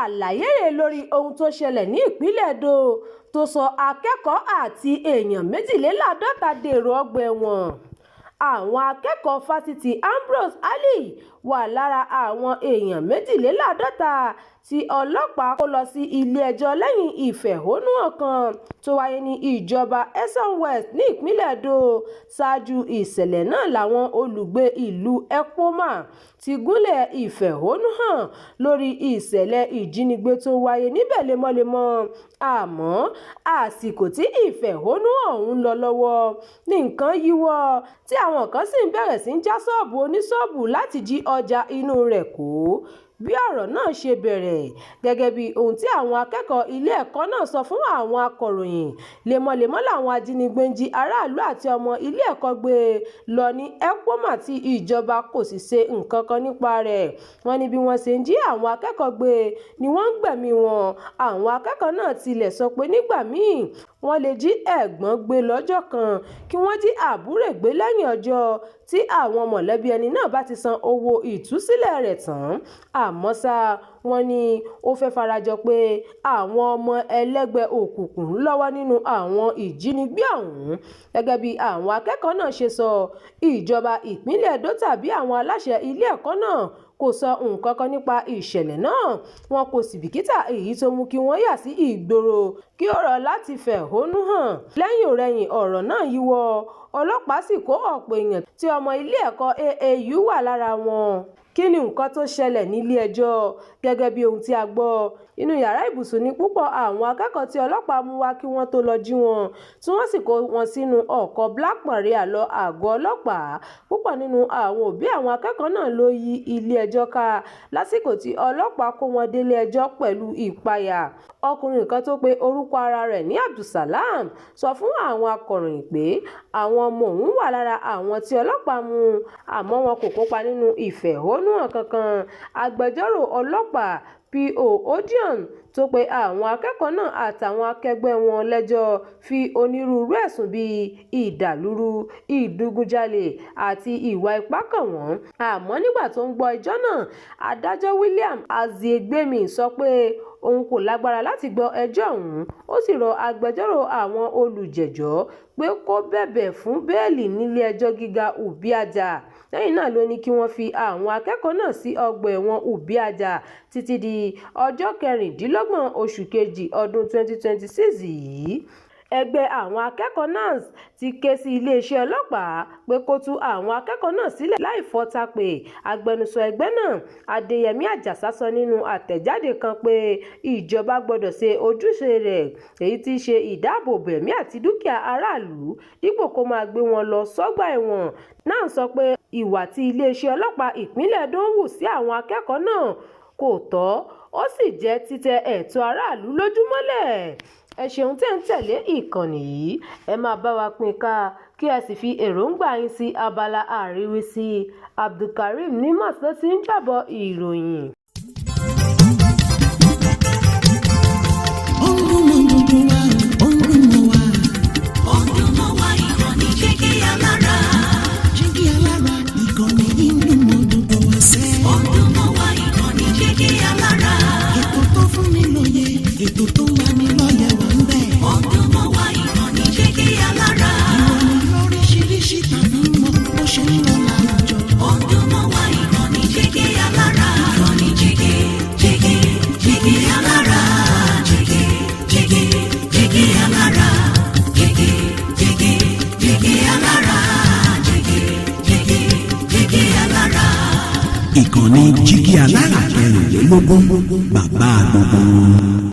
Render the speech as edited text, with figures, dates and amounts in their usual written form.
Àlàyé rẹ̀ lórí ohun tó ṣẹlẹ̀ ní ìpínlẹ̀ Edo tó sọ akẹ́kọ̀ọ́ àti èèyàn 52 dèrò ọgbà ẹ̀wọ̀n. Àwọn akẹ́kọ̀ọ́ Fásitì Ambrose Ali wà lára àwọn èèyàn 52 tí ọlọ́pàá kó lọ sí ilé-ẹjọ́ lẹ́yìn ìfẹ̀hónúhàn kan tó wáyé ní ìjọba Esan West ní ìpínlẹ̀ Edo. Ṣáájú ìṣẹ̀lẹ̀ náà làwọn olùgbé ìlú Ekpoma ti gúnlé ìfẹ̀hónúhàn lórí ìṣẹ̀lẹ̀ ìjínigbé tó ń wáyé níbẹ̀ lemọ́lemọ́. Àmọ́ àsìkò tí ìfẹ̀hónúhàn ọ̀hún ń lọ lọ́wọ́ ní nǹkan yíwọ́, tí àwọn kan sì bẹ̀rẹ̀ sí í já ṣọ́ọ̀bù oníṣọ́ọ̀bù láti jí ọjà inú rẹ̀ kó. Bí ọ̀rọ̀ náà ṣe bẹ̀rẹ̀, gẹ́gẹ́ bí ohun tí àwọn akẹ́kọ̀ọ́ ilé ẹ̀kọ́ náà sọ fún àwọn akọ̀ròyìn, lemọ́lemọ́ làwọn ajínigbé ń jí aráàlú àti ọmọ ilé ẹ̀kọ́ gbé lọ ní Ekpoma tí ìjọba kò sì ṣe nǹkan kan nípa rẹ̀. Wọ́n ní bí wọ́n ṣe ń jí àwọn akẹ́kọ̀ọ́ gbé ni wọ́n ń gbẹ̀mí wọn. Àwọn akẹ́kọ̀ọ́ náà tilẹ̀ sọ pé nígbà míì wọ́n lè jí ẹ̀gbọ́n gbé lọ́jọ́ kan kí wọ́n jí àbúrò gbé lẹ́yìn ọjọ́ tí àwọn mọ̀lẹ́bí ẹni náà bá ti san owó ìtúsílẹ̀ rẹ̀ tán. Àmọ́ ṣá, wọ́n ní ó fẹ́ farajọ pé àwọn ọmọ ẹlẹ́gbẹ́ òkùnkùn ń lọ́wọ́ nínú àwọn ìjínigbé ọ̀hún. Gẹ́gẹ́ bí àwọn akẹ́kọ̀ọ́ náà ṣe sọ, ìjọba ìpínlẹ̀ Edo tàbí àwọn aláṣẹ ilé ẹ̀kọ́ náà kò sọ nǹkan kan nípa ìṣẹ̀lẹ̀ náà, wọn kò sì bìkítà, èyí tó mú kí wọ́n yà sí ìgboro kí ọ̀rọ̀ láti fẹ̀hónú hàn. Lẹ́yìn-ọ̀-rẹyìn, ọ̀rọ̀ náà yíwọ́, ọlọ́pàá sì kó ọ̀pọ̀ èèyàn tí ọmọ ilé ẹ̀kọ́ AAU wà lára wọn. Kí ni nǹkan tó ṣẹlẹ̀ nílé ẹjọ́? Gẹ́gẹ́ bí ohun tí a gbọ́, inú yàrá ibùsùn ní púpọ̀ àwọn akẹ́kọ̀ọ́ tí ọlọ́pàá mú wá kí wọ́n tó lọ jí wọn, tí wọ́n sì kó wọn sínú ọkọ̀ Black Maria lọ àgọ́ ọlọ́pàá. Púpọ̀ nínú àwọn òbí àwọn akẹ́kọ̀ọ́ náà ló yí ilé ẹjọ́ ká lásìkò tí ọlọ́pàá kó wọn délé ẹjọ́ pẹ̀lú ìpayà. Ọkùnrin kan tó pe orúkọ ara rẹ̀ ní Abdulsalam sọ fún àwọn akọ̀ròyìn pé àwọn ọmọ òun wà lára àwọn tí ọlọ́pàá mú, àmọ́ wọn kò kópa nínú ìfẹ̀hónúhàn kankan. Agbẹjọ́rò ọlọ́pàá P.O. Odion tó pe àwọn akẹ́kọ̀ọ́ náà àtàwọn akẹgbẹ́ wọn lẹ́jọ́ fi onírúurú ẹ̀sùn bíi ìdàlúrú, ìdígunjalè àti ìwà ipá kàn wọ́n. Àmọ́ nígbà tó ń gbọ́ ẹjọ́ náà, adájọ́ William Aziegbemi sọ pé òun kò lágbára láti gbọ́ ẹjọ́ ọ̀hún, ó sì rọ agbẹjọ́rò àwọn olùjẹ́jọ́ pé kó bẹ̀bẹ̀ fún bẹ́ẹ́lí nílé-ẹjọ́ gíga Ubiaja. Lẹ́yìn náà ló ní kí wọ́n fi àwọn akẹ́kọ̀ọ́ náà sí ọgbà ẹ̀wọ̀n Ubiaja títí di ọjọ́ 26 oṣù kejì ọdún 2026 yìí. Ẹgbẹ́ àwọn akẹ́kọ̀ọ́ NANS ti ké sí iléeṣẹ́ ọlọ́pàá pé kó tú àwọn akẹ́kọ̀ọ́ náà sílẹ̀ láì fọ́tàpé. Agbẹnusọ ẹgbẹ́ náà, Adéyẹmí Àjàsà, sọ nínú àtẹ̀jáde kan pé ìjọba gbọdọ̀ ṣe ojúṣe rẹ̀, èyí tí í ṣe ìdáààbòbò ẹ̀mí àti dúkìá aráàlú, dípò kó máa gbé wọn lọ sọ́gbà ẹ̀wọ̀n. NANS sọ pé ìwà tí iléeṣẹ́ ọlọ́pàá ìpínlẹ̀ Edo ń hù sí àwọn akẹ́kọ̀ọ́ náà kò tọ́, ó sì jẹ́ títẹ ẹ̀tọ́ aráàlú lójú mọ́lẹ̀. Ẹ ṣeun tẹ́ ń tẹ̀lé ìkànnì yìí. Ẹ máa bá wa pín ká kí ẹ sì fi èròǹgbà yín sí abala àríwísí. Abdulkareem Nimas ló ti ń jábọ̀ ìròyìn. Ó ń dún mọ́ gbogbo wa, ó ń dún mọ́ wa. Ó ń dún mọ́ wa, ìkànnì Jígí Alára. Jígí Alára, ìkànnì yìí ń dún mọ́ gbogbo wa sẹ́. Ó ń dún mọ́ wa, ìkànnì Jígí Alára. Ètò tó fún ni lóye, ètò tó ń lani lọ́yẹ̀ wà ń bẹ̀. Ó ń dún mọ́ wa, ìkànnì Jígí Alára. Ìròyìn lóríṣiríṣi tàbí mọ́ bó ṣe ń lọ láwùjọ. Ó ń dún mọ́ wa, ìkànnì Jígí Alára. Ìkànnì Jígí, Jígí, Jígí Alára. Jígí, Jígí, Jígí Alára. Jígí, Jígí, Jígí Alára. Jígí, Jígí, Jígí Alára. Ìkànnì Jígí Alára 24, bàbá gbogbo wọn.